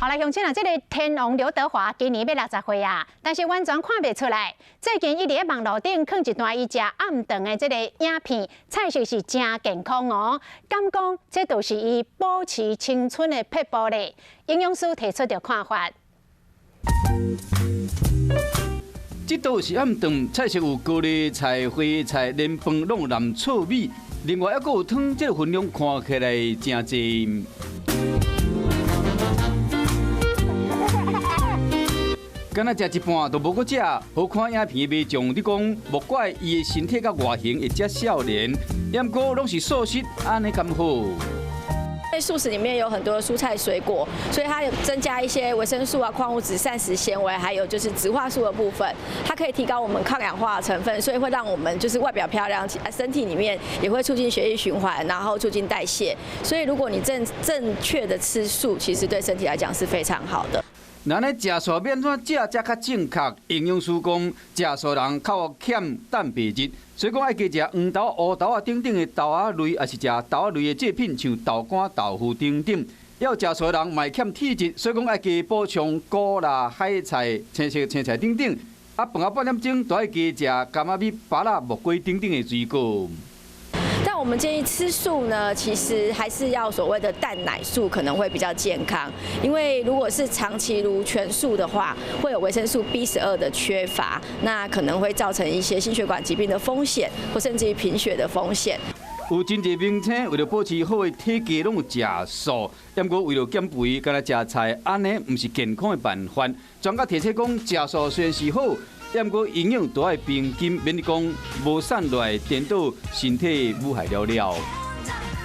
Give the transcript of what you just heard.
好來，鄉親啊，這个天王劉德華今年欲60歲啊，但是完全看袂出來。最近伊佇咧網路頂放一段伊食暗頓的這个影片，菜色是誠健康哦。敢講這就是伊保持青春的撇步咧。營養師提出著看法。這道是暗頓，菜色有高麗菜、花菜、蓮飯，攏有淋糙米，另外猶閣有湯，這个份量看起來誠濟。敢若食一半就無閣食，好看影片的民眾咧講，莫怪伊的身體佮外形會遮少年，毋過攏是素食，按呢敢好？在素食裡面有很多蔬菜水果，所以它有增加一些維生素啊、礦物質、膳食纖維，還有就是植化素的部分，它可以提高我們抗氧化的成分，所以會讓我們就是外表漂亮，身體裡面也會促進血液循環，然後促進代謝。所以如果你正確的吃素，其實對身體來講是非常好的。那呢，食素欲按怎食才較正確？營養師講，食素人較欠蛋白質，所以講愛加食黃豆、烏豆仔等等的豆仔類，抑是食豆仔類的製品，像豆乾、豆腐等等。猶食素人嘛會欠鐵質，所以講愛加補充菇啦、海菜、青色青菜等等。啊，飯仔半點鐘都愛加食柑仔米、芭樂、木瓜等等的水果。但我們建議吃素呢，其實還是要所謂的蛋奶素可能會比較健康，因為如果是長期如全素的話，會有維生素 B12的缺乏，那可能會造成一些心血管疾病的風險，或甚至於貧血的風險。有真濟明星為著保持好的體格，攏有食素，毋過為著減肥，干焦食菜，按呢毋是健康的辦法。專家提醒講，食素雖然是好，毋過營養都愛平均，免得講無瘦落來，顛倒身體無害了了。